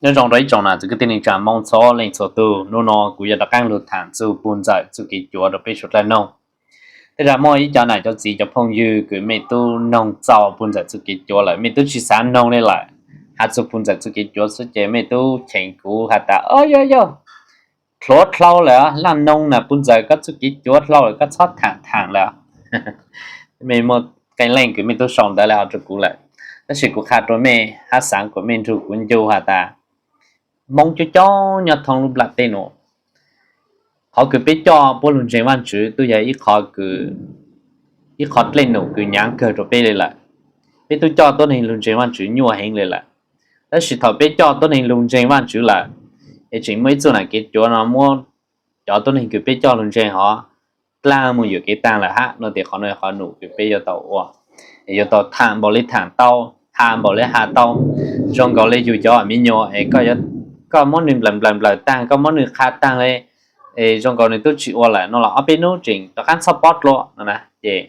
Nyob zoo rau ib tsoom nam txiv kwv tij neej tsa Hmoob txhua leej txhua tus, hnub no kuv yuav rov qab lug thaam txug puj ntxawm txuj kev cuav rau peb suav dlawg noog. Tej zag muaj ib cov nam cov txiv cov phooj ywg kws mej tub noog txaus puj ntxawm txuj kev cuav lawm, mej tub tsi xaav noog le lawm, has txug puj ntxawm txuj kev cuav xwb ces mej tub cheem kuv has tas, Au, yog yog, dlhuav dlhau lawm, laj noog na, puj ntxawm koj txuj kev cuav dlhau lawm, koj txhob thaam thaam lawm. Mej muaj qee leej kws mej tub sau ntawv le hov rua kuv lawm, tab sis kuv qha rua mej hab xaav kuas mej nrug kuv ncu has tas, Hmoob coob coob nyob thoob lub nplaj teb nuav, qhov kws peb coj puab lug ntseeg Vaajtswv tub yog ib qho dlej num kws nyaav kawg rua peb le lawm. Peb tub coj tuab neeg lug ntseeg Vaajtswv nyuaj heev le lawm, tab sis thaum peb coj tuab neeg lug ntseeg Vaajtswv lawm, es tseem muaj ib txuj nam kev cuav no muab cov tuab neeg kws peb coj lug ntseeg hov dlaag moog yuam kev taag lawm hab no ces qhov no qhov num kws peb yuav tau ua, es yuav tau thaam npaum le thaam tau, has npaum le has tau. Zoo nkaus le yug cov miv nyuas es koj muab nwg nplawm nplawm nplawm taag, koj muab nwg qha taag le, es zoo nkaus nwg tub tsi ua lawm no los ob peb nub tseem rov qab txhob pob dlua no na. Ces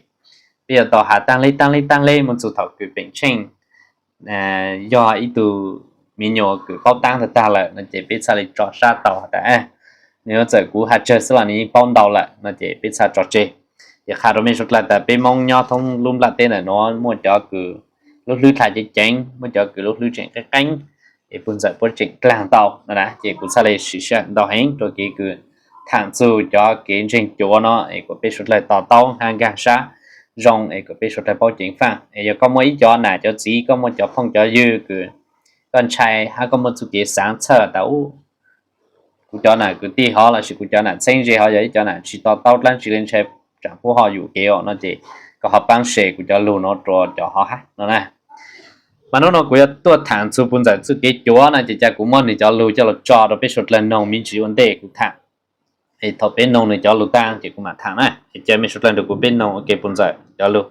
peb yuav tau has taag le taag le taag le moog txug thaum kws peem tsheej yog ib tug miv nyuas kws paub taab tag tag lawm no ces peb txhaj le tso sab tau has tas, nwg yuav txawm kuv has tsawg xwb los nwg yeej paub ntau lawm no ces peb txhaj tso tseg. Ces qha rua mej suav dlawg tas peb Moob nyob thoob lub nplaj teb ntawm nuav muaj cov kws lub hlwb dlha ceev ceev, muaj cov kws lub hlwb tseem qeeb qeeb, es puj ntxawm puab tseem dlaag tau no na. Ces kuv txhaj le sim sij hawm ntau heev rua kev kws thaam txug cov kev ntseeg cuav no es kuas peb suav dlawg to taub hab nkaag sab zoo es kuas peb suav dlawg paub ceev faaj. Es yog koj muaj ib cov nam cov txiv, koj muaj cov phooj cov ywg kws koj ntshai hab koj muaj txuj kev xaav txhawj tas, Kuv cov nam kwv tij hov lossis kuv cov nam txheeb ze hov yog ib cov nam tsi to taub dlaab tsi le, ntshai tsaam puab ho yuam kev os no ces koj ho paab share kuv cov lug nuav rua cov hov hab no na. Mas nub no kuv yuav tuaj thaam txug puj ntxawm txuj kev cuav no ces ca kuv muab nwg cov lug coj lug tso rua peb suav dlawg noog me ntsis ua ntej kuv thaam. Es thaum peb noog nwg cov lug taag ces kuv maam thaam na. Es ca mej suav dlawg nrug kuv peb noog ua ke puj ntxawm cov lug.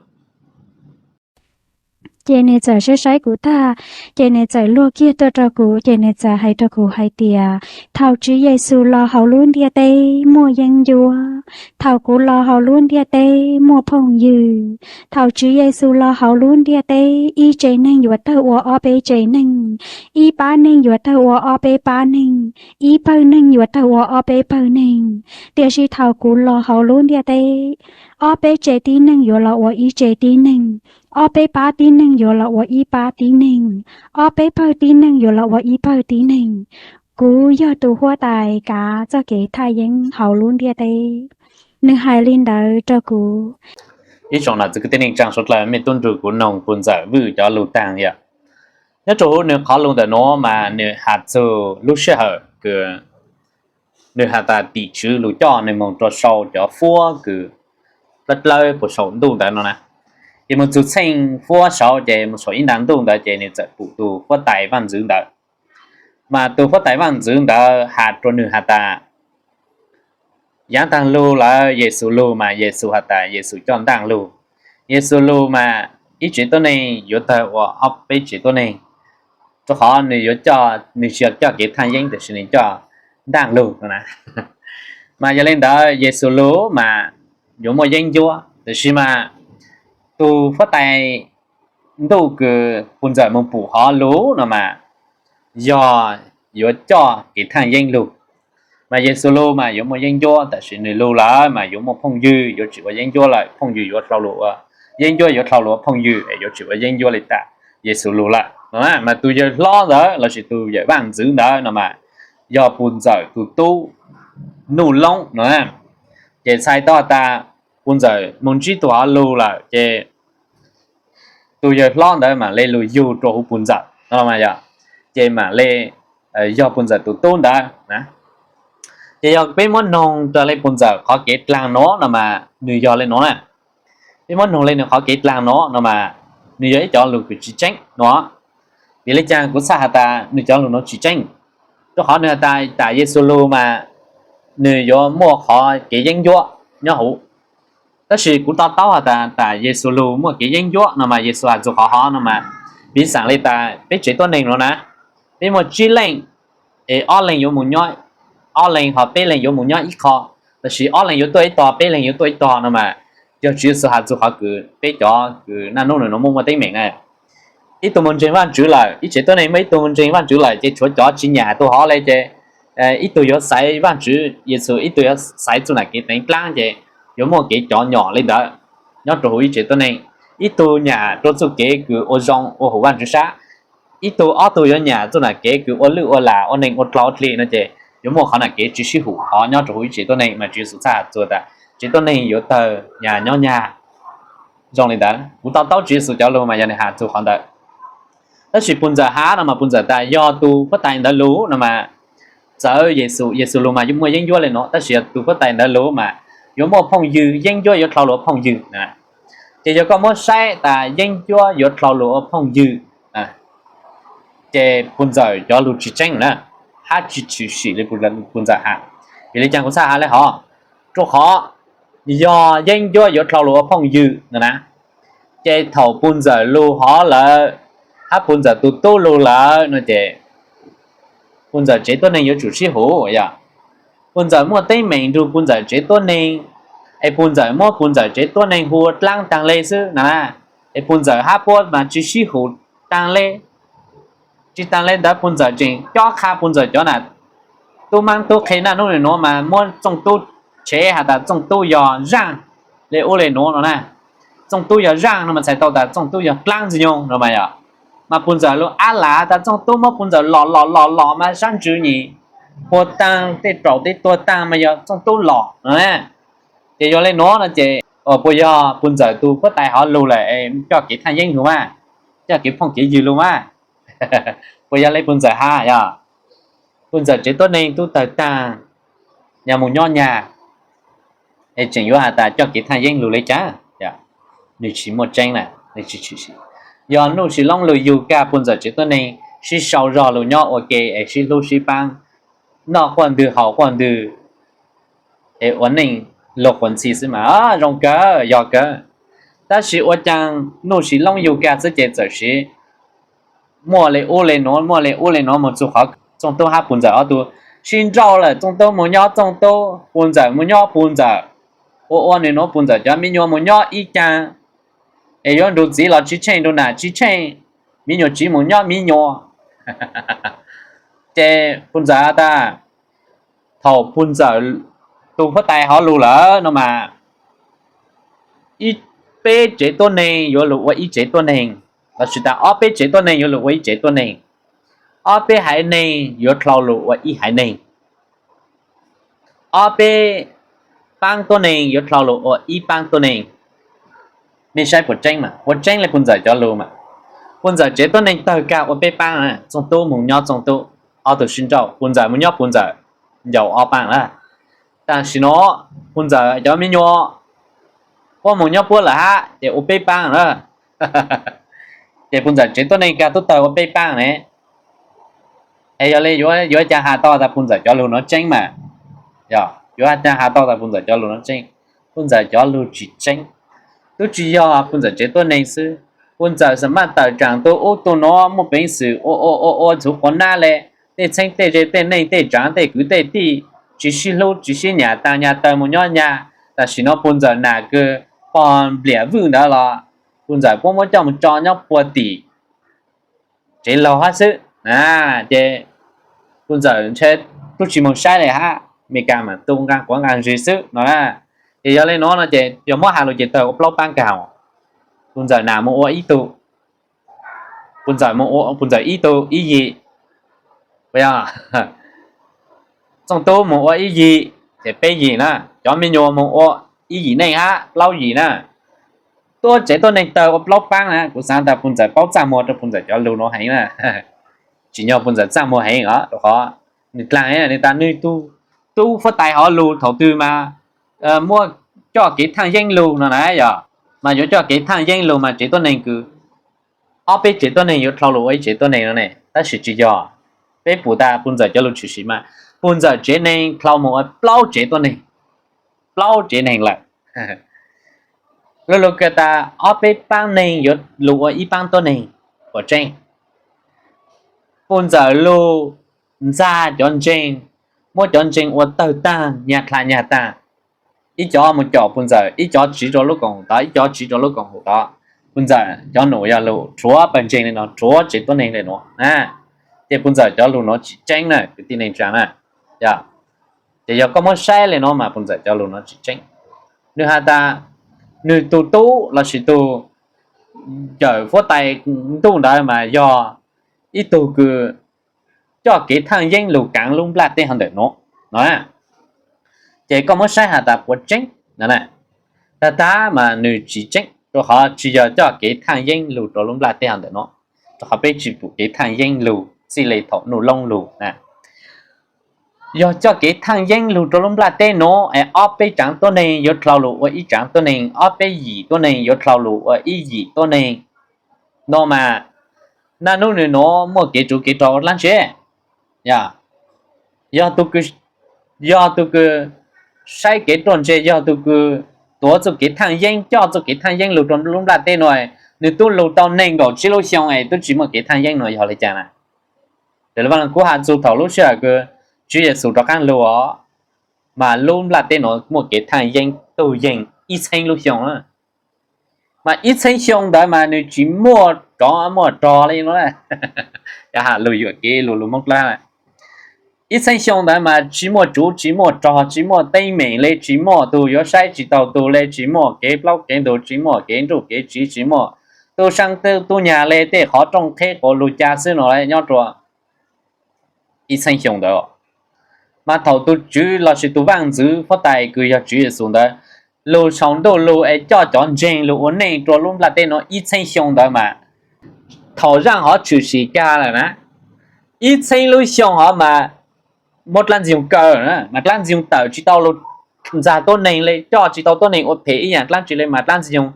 Ces nws txawm saib saib kuv tag, ces nws txawm luag kiag tuaj rau kuv, ces nws txawm hais rau kuv hais tias, thaum Tswv Yexus los hauv lub ntiaj teb muaj yeeb ncuab, thaum kuv los hauv lub ntiaj teb muaj phooj ywg. Thaum Tswv Yexus los hauv lub ntiaj teb, ib tsev neeg yuav tawg ua ob peb tsev neeg, ib pab neeg yuav tawg ua ob peb pab neeg, ib pawg neeg yuav tawg ua ob peb pawg neeg. Tiam sis thaum kuv los hauv lub ntiaj teb, ob peb tsev tib neeg yuav los ua ib tsev tib neeg, ob peb pab tib neeg yuav los ua ib pab tib neeg, ob peb pawg tib neeg yuav los ua ib pawg tib neeg. Kuv yog tus huab tais kav txoj kev thaj yeeb hauv lub ntiaj teb. Nws hais li ntawd rau kuv. Ib tsoom nam txiv kwv tij neej tsaa suav dlawg, mej tub nrug kuv noog puj ntxawm Vwj cov lug taag yom. Nyob rua huv nws qhov lug ntawm nuav mas nws has txug lub sij hawm kws nws has tas tim tswv lug coj nws moog rua sau cov fuab kws dlawb dlawb puas saum ntuj ntawd no na. Ces moog txug txheej fuab saud ces moog saum ib nta ntuj ntawd ces nws txawm pum tug huab tais vaaj ntxwv ntawd. Mas tug huab tais vaaj ntxwv ntawd has rua nws has tas, yaav taag lug lawm, Yexus lug mas Yexus has tas Yexus coj ntaaj lug. Yexus lug mas ib tsev tuab neeg yuav tawg ua ob peb tsev tuab neeg, rua qhov nws yuav coj, nws tsi yog coj kev thaj yeeb tab sis nws coj ntaaj lug no na. Mas yog le ntawd Yexus lug mas yuav muaj yeeb ncuab, tab sis mas tug huab tais ntuj kws puj ntxawm moog pum hov lug no mas yog yuav coj kev thaj yeeb lug. Mas Yexus lug mas yuav muaj yeeb ncuab, tab sis nws lug lawm mas yuav muaj phooj ywg, yuav tsi ua yeeb ncuab lawm, phooj ywg yuav dlhau lug ua, yeeb ncuab yuav dlhau lug ua phooj ywg, yuav tsi ua yeeb ncuab le tas Yexus lug lawm no. Mas tug yawg hlob ntawd lossis tug yawm vaaj ntxwv ntawd no mas yog puj ntxawm tug tub Nuj Loob no. Ces txhais tau has tas puj ntxawm moog ntsib tug hov lug lawm ces tug yawg hlob ntawd mam le lug yug rua huv puj ntxawm no mas yog, ces mam le yog puj ntxawm tug tub ntawd. Ces yog peb muab noog raws le puj ntxawm qhov kev dlaag nuav no mas nws yog le nuav na. Peb muab noog le nws qhov kev dlaag nuav no mas nws yog ib cov lug kws tsi tseeb no. Vim le caag kuv txhaj has tas nws cov lug nuav tsi tseeb? Rua qhov nws has tas tas Yexus lug mas nws yuav muaj qhov kev yeeb ncuab nyob huv. Tab sis kuv to taub has tas tas Yexus lug muaj kev yeeb ncuab no mas Yexus has txug qhov hov no mas, piv xam le tas peb tsev tuab neeg nuav na, peb muaj tsib leej, es ob leeg yuav moog nyob, ob leeg ho peb leeg yuav moog nyob ib qho, tab sis ob leeg yuav tuaj ib tog, peb leeg yuav tuaj ib tog no mas, yog Tswv Yexus has txug qhov kws peb cov kws naj nub nws nuav muaj muaj teeb meem na, ib tug mus ntseeg Vaajtswv lawm, ib tsev tuab neeg muaj ib tug mus ntseeg Vaajtswv lawm ces tshuav cov tsis nyam tuaj hov le ces ib tug yuav xaiv Vaajtswv Yexus, ib tug yuav xaiv txuj nam kev teev dlaab ces yuav muaj kev cov nyom le ntawd nyob rua huv ib tsev tuab neeg. Ib tug nyam rua txuj kev kws ua zoo ua huv Vaajtswv sab, ib tug ob tug yuav nyam txuj nam kev kws ua lwj ua lam ua neeg ua dlog ua dlig no ces yuav muaj qhov nam kev tsis sib hum hov nyob rua huv ib tsev tuab neeg mas Tswv Yexus txhaj has txug tas tsev tuab neeg yuav tawg nyag nyob nyag. Zoo li ntawd kuv to taub Tswv Yexus cov lug mas yog nwg has txug qhov ntawd. Tab sis puj ntxawm hab no mas puj ntxawm tas yog tug huab tais ntawd lug no mas txawv Yexus, Yexus lug mas muaj yeeb ncuab le nuav tab sis yog tug huab tais ntawd lug mas yuav muaj phooj ywg, yeeb ncuab yuav dlhau lug ua phooj ywg. Ces yog koj muab saib tas yeeb ncuab yuav dlhau lug ua phooj ywg ces puj ntxawm cov lug tsis tseeb na, hab tsis tshwm sim le puj ntxawm has. Vim le caag kuv txhaj has le hov? Rua qhov yog yeeb ncuab yuav dlhau lug ua phooj ywg no na, ces thaum puj ntxawm lug hov lawm hab puj ntxawm tug tub lug lawm no ces puj ntxawm tsev tuab neeg yuav tsum sib hum yog puj ntxawm muaj teeb meem nrug puj ntxawm tsev tuab neeg es puj ntxawm muab puj ntxawm tsev tuab neeg hu dlaab taag le xwb na, es puj ntxawm hab puab mas tsis sib hum taag le. Tsis taag le ntawd puj ntxawm tseem cob qha puj ntxawm cov nam tub maab tub qhe naj nub le nuav mas muab Txooj Tub tshev has tas Txooj Tub yog zaaj le ub le nuav no na. Txooj Tub yog zaaj no mas txhais tau tas Txooj Tub yog dlaab Ntxwg Nyoog no mas yog. Mas puj ntxawm lug ab lam tas Txooj Tub muab puj ntxawm lom lom lom lom mas sab ntsws nyim puag taag tej raum tej tuag taag mas yog Txooj Tub lom no na. Ces yog le nuav no ces puas yog puj ntxawm tug huab tais hov lug lawm es coj kev thaaj yeeb lug mas, coj kev phooj kev ywg lug mas? Puas yog le puj ntxawm has yog? Puj ntxawm tsev tuab neeg tub tawg taag, nyag mus nyob nyag es tseem yuav has tas coj kev thaaj yeeb lug le caag? Nwg tsis muaj tseeb na, nwg tsis tshwm sim. Yog Nuj Sis Loob lug yug kag puj ntxawm tsev tuab neeg sib sau zog lug nyob ua ke es sib hlub sib paab, noj quaj ntwg haus quaj ntwg es ua neej luag quas ntxhi xwb mas zoo kawg yog kawg. Tab sis ua caag Nuj Sis Loob yug kag xwb ces txawm sis muaj le ub le nuav muaj le ub le nuav moog txug qhov Txooj Tub hab puj ntxawm ob tug sib nrauj lawm, Txooj Tub moog nyob Txooj Tub, puj ntxawm moog nyob puj ntxawm, ua ua nwg nuav puj ntxawm cov miv nyuas moog nyob ib caag, es yuav nrug txiv los tsis tsheej, nrug nam tsis tsheej, miv nyuas tsiv moog nyob miv nyuas. Ces puj ntxawm has tas thaum puj ntxawm tug huab tais hov lug lawm no mas ib peb tsev tuab neeg yuav lug ua ib tsev tuab neeg, lossis tas ob peb tsev tuab neeg yuav lug ua ib tsev tuab neeg, ob peb haiv neeg yuav dlhau lug ua ib haiv neeg, ob peb paab tuab neeg yuav dlhau lug ua ib paab tuab neeg. Mej saib puas tseeb mas, puas tseeb le puj ntxawm cov lug mas? Puj ntxawm tsev tuab neeg tawg kag ua peb paab, Txooj Tub moog nyob Txooj Tub, ob tug sib nrauj, puj ntxawm moog nyob puj ntxawm, ncaus ob paab lawm. Tam sim nuav puj ntxawm cov miv nyuas puab moog nyob puab lawm hab ces ua peb paab lawm. Ces puj ntxawm tsev tuab neeg kag tub tawg ua peb paab ne. Es yog le yuav caag has tau tas puj ntxawm cov lug nuav tseeb mas? Yog yuav caag has tau tas puj ntxawm cov lug nuav tseeb? Puj ntxawm cov lug tsis tseeb. Tub tsis yog puj ntxawm tsev tuab neeg xwb, puj ntxawm xam maj tawm tsaam tu ub tu nuav muaj peev xwm ua ua ua ua txhuv quas nab le, tej txheeb tej ze tej neej tej tsaav tej kwv tej tij tsis sib hlub tsis sib nyam taag, nyag tawg moog nyob nyag. Tam sim nuav puj ntxawm nam kws pog npliam vwj ntawd los puj ntxawm puab muab coj moog tso nyob puag tim tsev laug hab xwb. Ces puj ntxawm ntshe tub tsis moog saib le hab, Amelikas mas tu nqaa quav nqaa zig xwb no na. Ces yog le nuav no ces yog muab has lug ces tawg ua plaub paab kag. Puj ntxawm nam moog ua ib tug, puj ntxawm moog ua puj ntxawm ib tug ib yim, Txooj Tub moog ua ib yim, ces peb yim na. Cov miv nyuas moog ua ib yim neej hab plaub yim na. Tuab tsev tuab neeg tawg ua plaub paab na, kuv xaav tas puj ntxawm paub txaj muag rua puj ntxawm cov lug nuav heev na. Tsim nyog puj ntxawm txaj muag heev os, rua qhov nwg dlaag nwg tas nwg tug tub huab tais hov lug thaum twg mas muab coj kev thaaj yeeb lug no na yog, mas yuav coj kev thaaj yeeb lug mas tsev tuab neeg kws ob peb tsev tuab neeg yuav dlhau lug ua ib tsev tuab neeg no ne, tab sis tsis yog. Peb pum tas puj ntxawm cov lug tshwm sim mas puj ntxawm tsev neeg dlhau moog ua plaub tsev tuab neeg, plaub tsev neeg lawm. Lug lug kag tas ob peb paab neeg yuav lug ua ib paab tuab neeg, puas tseeb? Puj ntxawm lug ntxag cov ntseeg, muab cov ntseeg ua tawg taag nyag dlha nyag taag. Ib cov moog caum puj ntxawm, ib cov tsiv rua lub koom haum tod, ib cov tsiv rua lub koom haum tod. Puj Ntxawm cov num yog lus rhuav pawg ntseeg li no, rhuav tsev tuab neeg li no na, ces Puj Ntxawm cov lus no tsis tseeb na kwv tij neej tsa na. Yog, ces yog koj muab saib li no mas Puj Ntxawm cov lus no tsis tseeb. Nws has tas nws tus tub lossis tus cawm huab tais ntuj ntawd mas yog ib tug kws coj kev thaaj yeeb lug kaav lub nplaj teb hov ntawm nuav no. Ces koj muab saib has tas puas tseeb no. Tag tag mas nws tsis tseeb, rua qhov tsis yog coj kev thaaj yeeb lug rua lub nplaj teb hov ntawm nuav, rua qhov peb tsis pum kev thaaj yeeb lug txij le thaum Nuj Loob lug na. Yog coj kev thaaj yeeb lug rua lub nplaj teb nuav es ob peb tsaav tuab neeg yuav dlhau lug ua ib tsaav tuab neeg, ob peb yim tuab neeg yuav dlhau lug ua ib yim tuab neeg no mas, naj nub nwg nuav muaj kev tsuv kev rog ua dlaab tsi? Yog, yog tus kws saib kev ruaj ntseg, yog tus kws tuav txuj kev thaaj yeeb, coj txuj kev thaaj yeeb lug rua lub nplaj teb nuav, nwg tub lug tau neeg nkaum tsib lub xyoo es tub tsis muaj kev thaaj yeeb nuav yog le caag na? Kuv has txug thaum lub sij hawm kws Tswv Yexus rov qaab lug os, mas lub nplaj teb nuav muaj kev thaaj yeeb tug yeeg ib txheeb lub xyoo. Mas ib txheeb xyoo ntawd mas nwg tsis muaj tsov muaj rog le no. Lug yuam kev lug lug Moob Dlaab, ib txheeb xyoo ntawd mas tsis muaj tsuv tsis muaj rog, tsis muaj teeb meem le, tsis muaj tug yuav saib tsis taug tug le, tsis muaj kev plaub kev ntug, tsis muaj kev nruj kev tsiv, tsis muaj tub saab tub nyag le, tej qhov rooj qheb quas lug ca xwb no nyob rua ib txheeb xyoo ntawd. Mas thaum tus tswv lossis tus vaaj ntxwv huab tais kws yog Tswv Yexus ntawd lug sau ntuj lug es coj cov ntseeg lug ua neej rua lub nplaj teb nuav ib txheeb xyoo ntawd mas, thaum zaaj hov tshwm sim kag lawm na, ib txheeb lub xyoo hov mas muab dlaab ntxwg nyoog kaw, mas dlaab ntxwg nyoog tawm tsis tau lug ntxag tuab neeg le, coj tsis tau tuab neeg ua phem ib yaam dlaab tsi le, mas dlaab ntxwg nyoog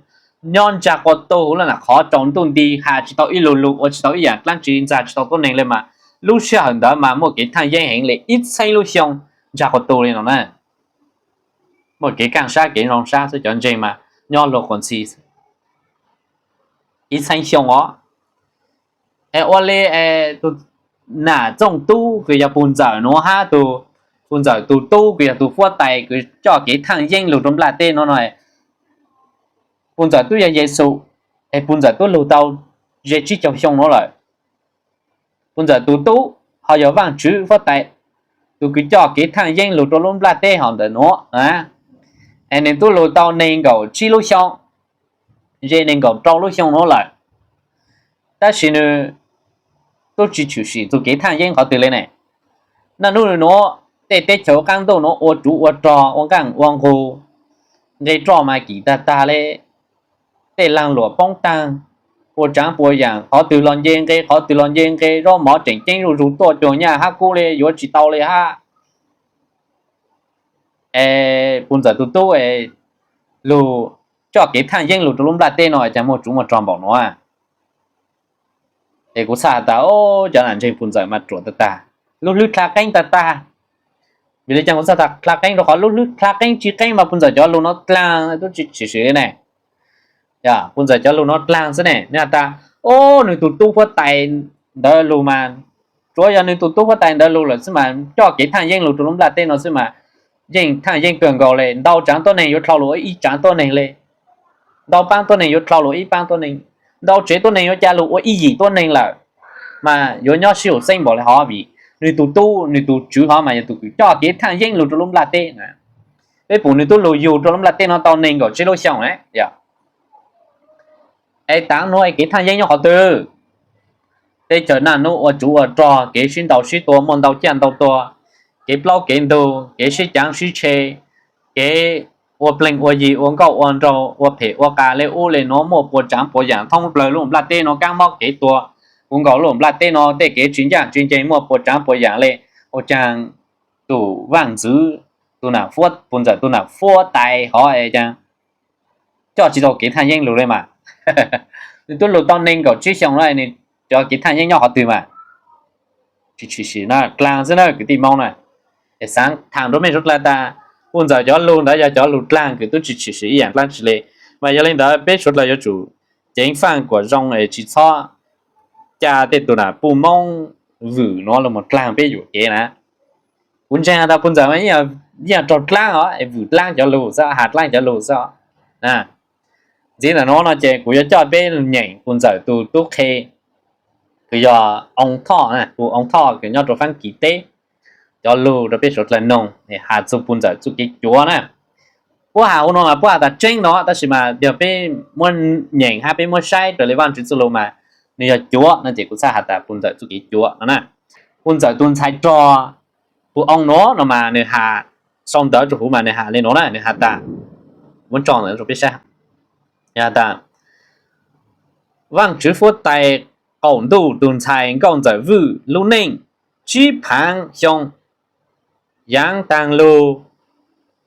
nyob ntsa quas tu lawm na, qhov tsaus ntuj nti has tsis tau ib lug lug, ua tsis tau ib yaam dlaab tsi, ntxag tsis tau tuab neeg le mas, lub sij hawm ntawd mas muaj kev thaaj yeeb heev le ib txheeb lub xyoo ntsa quas tu le no na. Muaj kev kaaj sab kev zoo sab xwb, cov ntseeg mas nyob luag quas ntxhi ib txheeb xyoo os. Es ua le tus nam txooj tub kws yog Puj Ntxawm nuav hab, Puj Ntxawm tus tub kws yog tus huab tais kws coj kev thaaj yeeb lug rua nplaj teb nuav no, Puj Ntxawm tub yog Yexus, es Puj Ntxawm tub lug tau ze tsib caug xyoo nuav lawm. Puj Ntxawm tus tub ho yog Vaajtswv huab tais, tus kws coj kev thaaj yeeb lug rua lub nplaj teb hov ntawm nuav, es nwg tub lug tau neeg nkaum tsib lub xyoo, ze neeg nkaum rau lub xyoo nuav lawm, tab sis nwg tub tsis tshwm sim txug kev thaaj yeeb qhov twg le ne. Naj nub nuav tej teb chaws qaab ntuj nuav ua tsuv ua rog, ua nqaaj ua nqug, nqe roj mas kim tag tag le, tej laag luam poob taag, puas tsaav puas yaam, qhov twg los nce nqe, qhov twg los nce nqe, zaub mov tseem ceeb zuj zug tuaj cuag nyaj hab kub le, yuav tsis tau le hab. Es Puj Ntxawm tus tub es lug coj kev thaaj yeeb lug rua lub nplaj teb no caag muaj tsuv muaj rog npaum nuav. Es kuv txhaj has tas, o, cov nam ntseeg Puj Ntxawm mas ruam tag tag, lub hlwb dlha qeeb tag tag. Vim le caag kuv txhaj has dlha qeeb? Rua qhov lub hlwb dlha qeeb tsi qeeb mas Puj Ntxawm cov lug nuav dlaag tub tsis tshwm sim le ne. Puj Ntxawm cov lug nuav dlaag xwb ne, nwg has tas, o, nwg tus tub huab tais ntawd lug mas, tsuav yog nwg tus tub huab tais ntawd lug lawm xwb mas coj kev thaaj yeeb lug rua lub nplaj teb no xwb mas, yeej thaaj yeeb kawg nkaus le, ntau tsaav tuab neeg yuav dlhau lug ua ib tsaav tuab neeg le, ntau paab tuab neeg yuav dlhau lug ib paab tuab neeg, ntau tsev tuab neeg yuav ca lug ua ib yim tuab neeg lawm, mas yuav nyob sib haum xeeb npaum le hov vim nwg tus tub, nwg tus tswv hov mas yog tus kws coj kev thaaj yeeb lug rua lub nplaj teb. Peb pum nwg tub lug yug rua lub nplaj teb no tau neeg nkaum tsib lub xyoo. Es taav nuav kev thaaj yeeb nyob qhov twg? Teb chaws naj nub ua tsuv ua rog, kev sib ntaus sib tua muaj ntau caj ntau tua, kev plaub kev ntug, kev sib caav sib tshe, kev ua pleeg ua yi, ua nkauj ua nraug, ua phem ua qas le ub le nuav muaj puas tsaav puas yaam thoob plawg lub nplaj teb no, kaab mob kev tuag puv nkaus lub nplaj teb no, tej kev tsis ncaaj tsis nceeg muaj puas tsaav puas yaam le. Ua caag tus vaaj ntxwv, tus nam huab, Puj Ntxawm tus nam huab tais hov es caag coj tsis tau kev thaaj yeeb lug le mas? Nwg tub lug tau neeg nkaum tsib xyoo no, nwg cov kev thaaj yeeb nyob qhov twg mas? Tsis tshwm sim na, dlaag xwb na kwv tij Moob na. Es xaav thaam rua mej suav dlawg tas, Puj Ntxawm cov lug ntawd yog cov lug dlaag kws tub tsis tshwm sim ib yaam dlaab tsi le. Mas yog le ntawd peb suav dlawg yuav tsum ceev faaj kuas zoo es tsis txhob ca tej tug nam puj Moob vwm nuav lug moog dlaag peb yuam kev na. Kuv ntseeg has tas Puj Ntxawm mas yeej yog raug dlaab os, es vwm dlaab cov lug xwb, has dlaab cov lug xwb os. Ntxiv ntawm no no ces kuv yuav coj peb nyeem Pus Ntxawm tus tub qhe, kws yog Oos Thoj, Pus Oos Thoj kws nyob rau Faab Kis teb, cov lug rau peb suav dlawg noog has txug Pus Ntxawm txuj kev cuav na. Puab has hu no mas puab has tas tseeb no, tab sis mas yog peb muab nyeem hab peb muab saib raws li Vaajtswv txuj lug mas nws yog cuav no ces kuv txhaj has tas Pus Ntxawm txuj kev cuav no na. Pus Ntxawm tus ntxhais rog Pus Oos nuav no mas nws has, sau ntawv rua huv mas nws has le nuav na, nws has tas, muab tso ntawv rau peb saib, has tas, Vaajtswv huab tais qaum ntuj tus ntxhais Nkauj Ntxawm Vwj lub neej tsib phaav xyoo yaav taag lug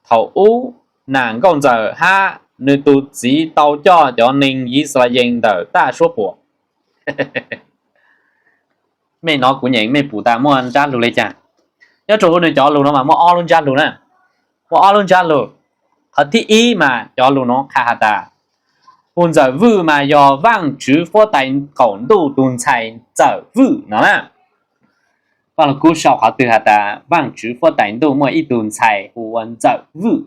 thaum ub, nam Nkauj Ntxawm hab nws tus txiv tau coj cov neeg Yixalayees ntawm taj suab puam. Mej nov kuv nyeem mej pum tas muaj ntsab lug le caag? Nyob rua huv nws cov lug no mas muaj ob lub ntsab lug na, muaj ob lub ntsab lug. Qhov thib ib mas cov lug nuav qha has tas, Pus Ntxawm Vwj mas yog Vaajtswv huab tais qaum ntuj tus ntxhais Ntxawm Vwj no na. Vaaj Lug Kub sau qhov twg has tas Vaajtswv huab tais ntuj muaj ib tug ntxhais hu ua Ntxawm Vwj,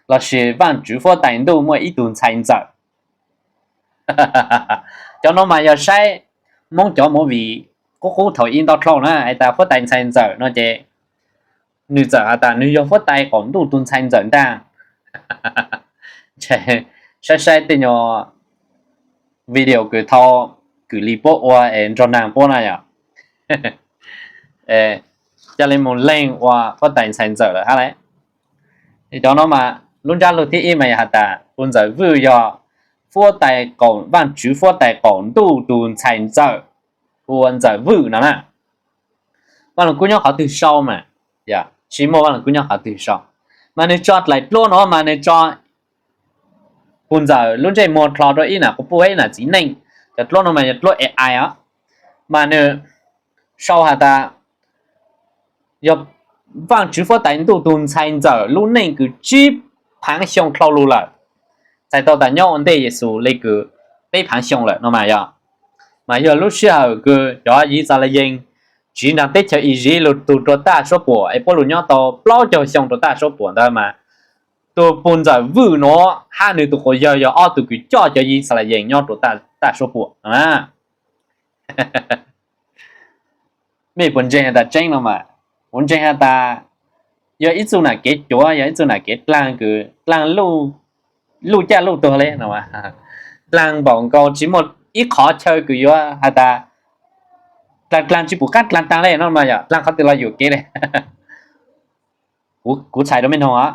lossis Vaajtswv huab tais ntuj muaj ib tug ntxhais Ntxawm? Cov no mas yog saib Moob cov movie qub qub thaum ib ntau dlhau na, has tas huab tais ntxhais Ntxawm no ces nws txawm has tas nws yog huab tais qaum ntuj tus ntxhais Ntxawm ntaag. Saib saib tej nyuag video kws thaum kws li puab ua es nrog naag puab na yog ca le moog leeg ua huab tais ntxhais Ntxawm lawm hab le. Cov no mas lub ntsab lug thib ib mas yog has tas Pus Ntxawm Vwj yog huab tais, Vaajtswv huab tais qaum ntuj tus ntxhais Ntxawm, hu ua Ntxawm Vwj no na. Vaaj Lug Kub nyob qhov twg sau mas? Tsi muaj Vaaj Lug Kub nyob qhov twg sau, mas nws tso dlaim dluab no mas nws tso Pus Ntxawm lub ntsej muag dlhau rua ib nam quas puj ib nam txiv neej. Cov dluab no mas yog dluab A I os, mas nws sau has tas yog Vaajtswv huab tais ntuj tus ntxhais Ntxawm lub neej kws tsib phaav xyoo dlhau lug lawm, txhais tau tas nyob ua ntej Yexus le kws peb phaav xyoo lawm no mas yog, mas yog lub sij hawm kws cov Yixalayees tsiv nraag teb chaws Iziv lug tug rua taj suab puam es puab lug nyob tau plaub caug xyoo rua taj suab puam ntawd mas tus Pus Ntxawm Vwj nuav hab nws tus quas yawg yog ob tug kws coj cov Yixalayees nyob rua taj suab puam no na. Mej puas ntseeg has tas tseeb no mas? Kuv ntseeg has tas yog ib txuj nam kev cuav, yog ib txuj nam kev dlaag kws dlaag luj caj luj tuag le no, dlaag npaum nkaus tsi muaj ib qhov chaw kws yuav has tas dlaag dlaag tsi pum qab dlaag taag le no mas yog dlaag qhov twg los yuam kev le. Kuv txhais rua mej noog os,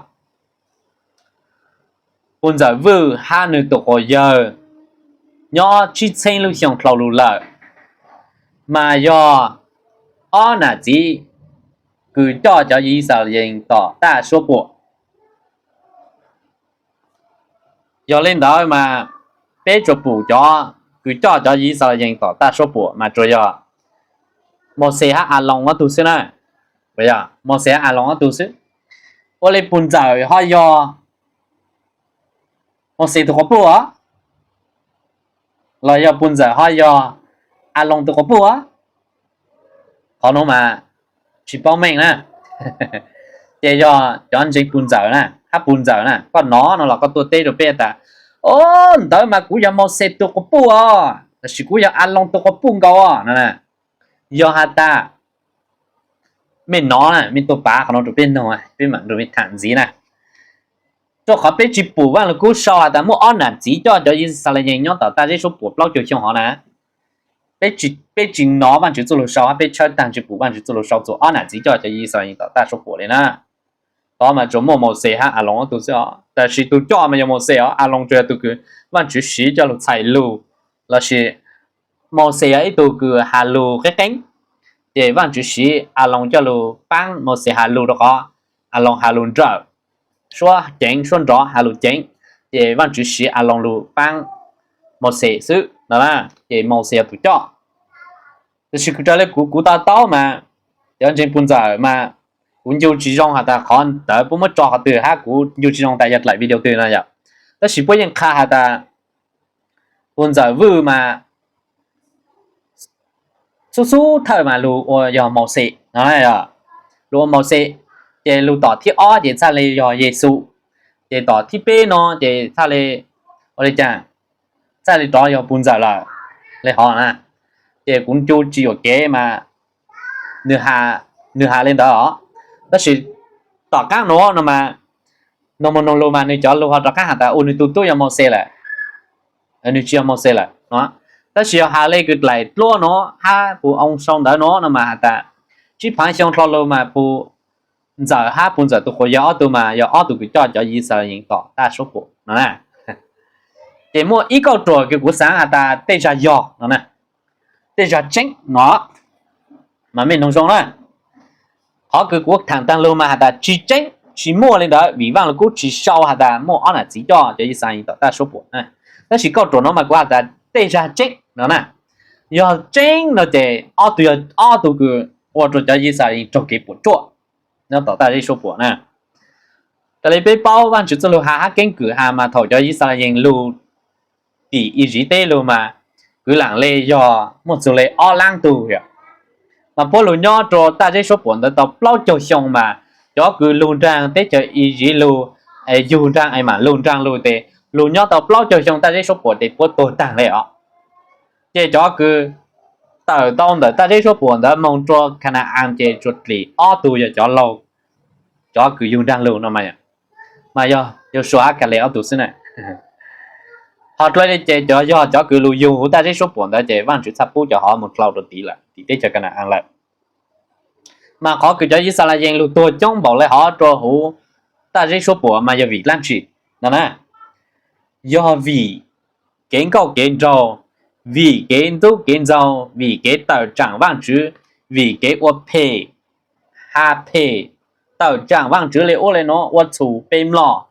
Pus Ntxawm Vwj hab nws tus quas yawg nyob tsib txheeb lub xyoo dlhau lug lawm, mas yog ob nam txiv kws coj cov Yixalayees tom taj suab puam. Yog le ntawd mas peb tsuas pum cov kws coj cov Yixalayees tom taj suab puam mas tsuas yog Mauxes hab Aloos ob tug xwb na. Mauxes hab Aloos ob tug xwb. Ua le Pus Ntxawm ho yog Mauxes tus quas puj os, los yog Pus Ntxawm ho yog Aloos tus quas puj os? Qhov nuav mas tsis paub meej na. Ces yog cov ntseeg Pus Ntxawm na hab Pus Ntxawm na, koj nov no los koj tuaj teb rua peb tas, o, ntawd mas kuv yog Mauxes tus quas puj os, tab sis kuv yog Aloos tus quas puj nkaus os no. Yog has tas mej nov na, mej tuaj pav qhov no rua peb noog, peb mam rua mej tham ntxiv na. Rua qhov peb tsis pum Vaaj Lug Kub sau has tas muaj ob nam txiv coj cov Yixalayees nyob tom taj zeb suab puam plaub caug xyoo hov na. Peb tsis nov Vaajtswv txuj lug sau hab peb tshawb taag tsis pum Vaajtswv txuj lug sau txug ob nam txiv coj cov Yixalayees tom taj suab puam le na. Tod mas tsuas muaj Mauxes hab Aloos ob tug xwb os, tab sis tus coj mas yog Mauxes os, Aloos tsuas yog tus kws Vaajtswv siv coj lug txhais lug, lossis Mauxes yog ib tug kws has lug qeeb qeeb, ces Vaajtswv siv Aloos coj lug paab Mauxes has lug rua qhov Aloos has lug nrawm, suab ceev suab nrov has lug ceev, ces Vaajtswv siv Aloos lug paab Mauxes xwb no na, ces Mauxes yog tus coj. Tab sis kuv raws le kuv, kuv to taub mas, cov ntseeg Pus Ntxawm mas, kuv ncu tsis zoo has tas qhov ntawd puab muab tso qhov twg hab kuv ncu tsis zoo tas yog dlaim video twg no yom. Tab sis puab yeej qha has tas Pus Ntxawm Vwj mas xub xub thawj mas lug ua yog Mauxes no, lug ua Mauxes, ces lug tom thib ob ces txhaj le yog Yexus, ces tom thib peb no ces txhaj le ua le caag txhaj li rov yog puj ntxawm lawm li hov na. Ces kuv ncu tsis yuam kev mas nws has li ntawd os. Tab sis tom qaab nuav no mas, noog moog noog lug mas nws cov lug ho rov qaab has tas ua nws tug tub yog Mauxes lawm, nws tsis yog Mauxes lawm no. Tab sis yog has le kws dlaim dluab nuav hab puj oo sau ntawv nuav no mas has tas tsib phaav xyoo dlhau lug mas puj ntxawm hab puj ntxawm tug quas yawg ob tug mas yog ob tug kws coj cov Yixalayees tom taj suab puam no na. Ces muaj ib kauj ruam kws kuv xaav has tas tej zag yog no, tej zag tseeb no, mas mej noog zoo na. Qhov kws kuv thaam taag lug mas has tas tsis tseeb, tsis muaj li ntawd vim Vaaj Lug Kub tsis sau has tas muaj ob nam txiv coj cov Yixalayees tom taj suab puam na. Tab sis kauj ruam no mas kuv has tas tej zag tseeb no na. Yog tseeb no ces ob tug yog ob tug kws ua rua cov Yixalayees raug kev puam tsuaj nyob tom taj zeb suab puam na. Raws li peb paub Vaajtswv txuj lug has hab keeb kwm has mas thaum cov Yixalayees lug tim Iziv teb lug mas kwv laam le yog muaj txug le ob laab tug yom. Mas puab lug nyob rua taj zeb suab puam ntawd tau plaub caug xyoo mas cov kws lug nraag teb chaws Iziv lug, yug nraag es mam lug nraag lug tes lug nyob tau plaub caug xyoo taj zeb suab puam tes puab tuag taag le os. Ces cov kws tawm tau ntawm taj zeb suab puam ntawd moog rua Ka na-as ces tsuas dlim ob tug yog cov laug, cov kws yug nraag lug no mas, mas yog Yausuas hab Kaleb ob tug xwb na. Ho dlua li ces cov yog cov kws lug yug huv taj zeb suab puam ntawd ces Vaajtswv txhaj pub cov hov moog dlhau rua tid lawm, tim teb chaws Ka na-as lawm. Mas qhov kws cov Yixalayees lug tuag coob npaum le hov rua huv taj zeb suab puam mas yog vim dlaab tsi no na? Yog vim kev nkauj kev nraug, vim kev ntxub kev ntxaug, vim kev tawm tsaam Vaajtswv, vim kev ua phem, has phem, tawm tsaam Vaajtswv le ub le nuav, ua txhum pe mlom,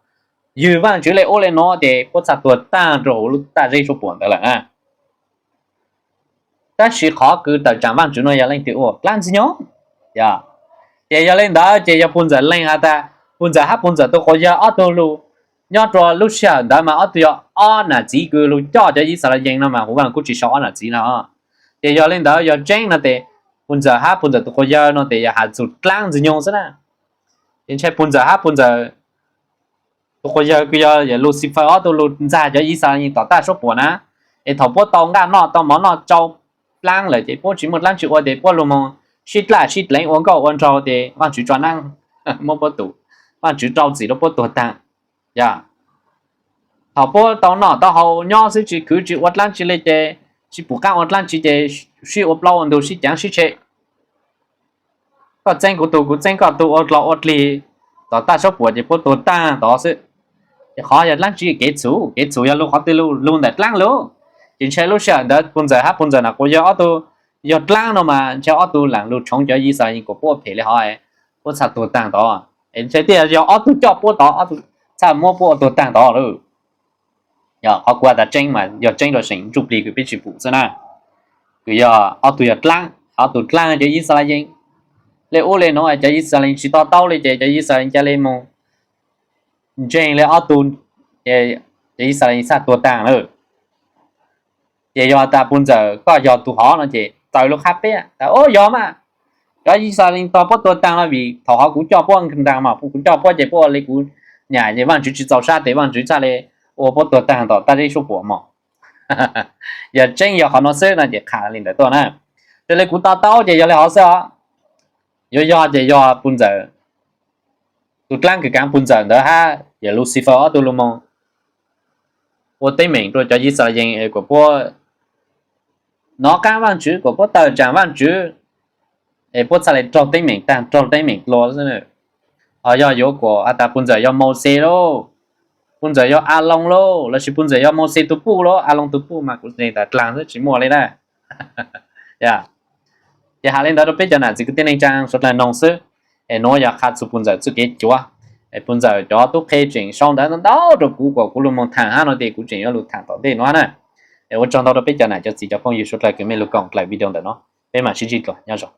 ywg Vaajtswv le ub le nuav ces puab txhaj tuag taag rua huv lub taj zeb suab puam ntawd lawm na. Tab sis qhov kws tawm tsaam Vaajtswv nuav yog leej twg ua? Dlaab Ntxwg Nyoog. Ces yog le ntawd ces yog puj ntxawm lees has tas, puj ntxawm hab puj ntxawm tug quas yawg ob tug lug nyob rua lub sij hawm ntawd mas ob tug yog ob nam txiv kws lug coj cov Yixalayees no mas huv Vaaj Lug Kub tsis sau ob nam txiv no. Ces yog le ntawd yog tseeb no tes puj ntxawm hab puj ntxawm tug quas yawg no tes yog has txug Dlaab Ntxwg Nyoog xwb na. Ces ntshai puj ntxawm hab puj ntxawm tug quas yawg kws yog Lucifer ob tug lug ntxag cov Yixalayees tom taj suab puam na, es thaum puab tau nqaj noj tau mov noj tsau dlaab lawm ces puab tsis muaj dlaab tsi ua ces puab lug moog sib dlaj sib dleev ua nkauj ua nraug ces Vaajtswv tso naab muab puab tum, Vaajtswv rau txim rau puab tuag taag. Yog thaum puab tau noj tau haus nyob xwb tsis khwv tsis ua dlaab tsi le ces tsis pum qaab ua dlaab tsi ces sib ua plaub ua ntug sib caav sib tshem. Koj txeeb kuv tug kuv txeeb koj tug ua dlog ua dlig tom taj suab puam ces puab tuag taag tod xwb. Ces qhov yog dlaab tsi kev txhum, kev txhum yog lug qhov twg lug? Lug ntawm dlaab lug. Ces ntshai lub sij hawm ntawd puj ntxawm hab puj ntxawm nam quas yawg ob tug yog dlaab no mas ntshai ob tug laam lug tshoov cov Yixalayees kuas puab ua phem le hov, puab txhaj tuag taag tod. Es ntshai thiaj yog ob tug coj puab tod, ob tug txhaj muab puab ua tuag taag tod lawm. Yog qhov kuv has tas tseeb mas yog tseeb rau seem ntsuj plig kws peb tsis pum xwb na. Kws yog ob tug yog dlaab, ob tug dlaab cov Yixalayees le ub le nuav, cov Yixalayees tsis to taub le ces cov Yixalayees ca le moog ntseeg le ob tug, cov Yixalayees txhaj tuag taag lawm. Ces yog tas puj ntxawm koj yog tug hov no ces txawv lub qhab peb tas ub yog mas, cov Yixalayees tog puab tuag taag no vim thaum hov kuv coj puab nraag mas, kuv coj puab ces puab ua le kuv nyam ces Vaajtswv tsis txaus sab tes Vaajtswv txhaj le ua puab tuag taag tom taj zeb suab puam mog. Yog tseeb yog qhov no xwb no ces qha li ntawd tuaj na. Raws li kuv to taub ces yog le hov xwb os. Yuav yog ces yog puj ntxawm, tus dlaab kws kaav puj ntxawm ntawd hab yog Lucifer ob tug lug moog ua teeb meem rua cov Yixalayees es kuas puab nov qaab Vaajtswv, kuas puab tawm tsaam Vaajtswv, es puab txhaj le raug teeb meem taag, raug teeb meem dlua xwb. Ho yog yuav kuas has tas puj ntxawm yog Mauxes lauj, puj ntxawm yog Aloos lauj, lossis puj ntxawm yog Mauxes tug puj lauj, Aloos tug puj mas kuv ntseeg tas dlaag xwb tsis muaj le na. Ces has le ntawd rau peb cov nam txiv kwv tij neej tsaa suav dlawg noog xwb. Es nuav yog qha txug puj ntxawm txuj kev cuav, es puj ntxawm cov tub qhe tseem sau ntawv ntau ntau rau kuv kuas kuv lug moog thaam hab no tes kuv tseem yuav lug thaam tom ntej nuav na. Es ua tsaug ntau rau peb cov nam cov txiv cov phooj ywg suav dlawg kws mej lug koom dlawg video ntawm no, peb mam sib ntsib dlua, nyob zoo.